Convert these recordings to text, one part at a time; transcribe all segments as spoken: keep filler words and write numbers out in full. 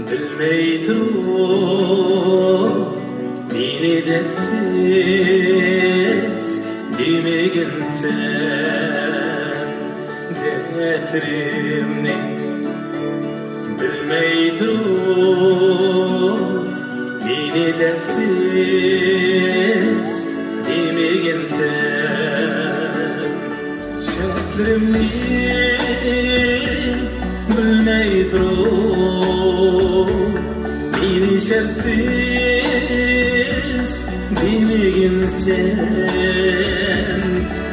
بىلمەي تۇرۇپ، مېنى دەپسىز دېمىگىنسەن، دەردلىرىمنى بىلمەي تۇرۇپ، مېنى دەپسىز دېمىگىنسەن. شەرتلىرىمنى بىلمەي تۇرۇپ، مېنى شەرتسىز دېمىگىنسەن،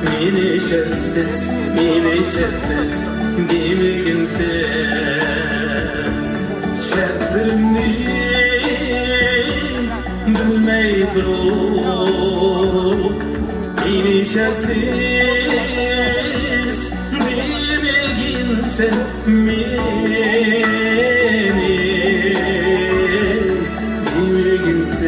مېنى شەرتسىز، مېنى شەرتسىز دېمىگىنسەن. شەرتلىرىمنى بىلمەي تۇرۇپ، مېنى شەرتسىز دېمىگىنسەن، مېنى دېمىگىنسەن.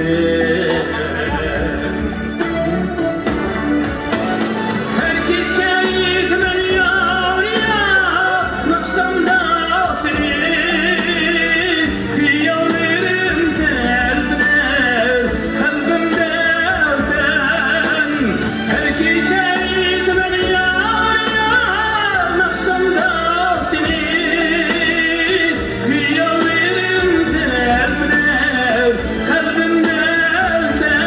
ھەر كېچە ئېيتىمەن يار، يار، ناخشامدا سېنى، خىياللىرىم تەلپۈنەر قەلبىمدە سەن. ھەر كېچە ئېيتىمەن يار، يار، ناخشامدا سېنى، خىياللىرىم تەلپۈنەر قەلبىمدە سەن.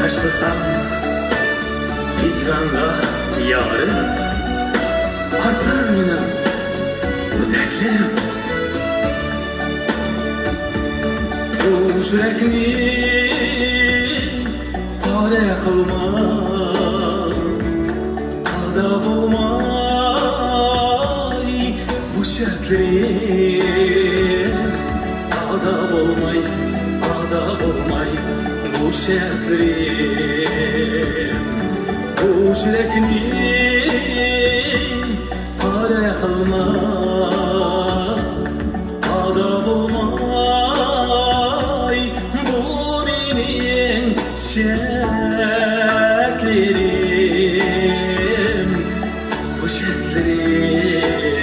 تاشلىسام ھىجرانغا يارىم، ئارتار مېنىڭ بۇ دەردلىرىم. بۇ يۈرەكنى پارە قىلما، ئادا بولماي بۇ شەرتلىرىم، ئادا بولماي، ئادا بولماي بۇ شەرتلىرىم. بۇ يۈرەكنى پارە قىلما، ئادا بولماي بۇ مېنىڭ شەرتلىرىم، بۇ شەرتلىرىم.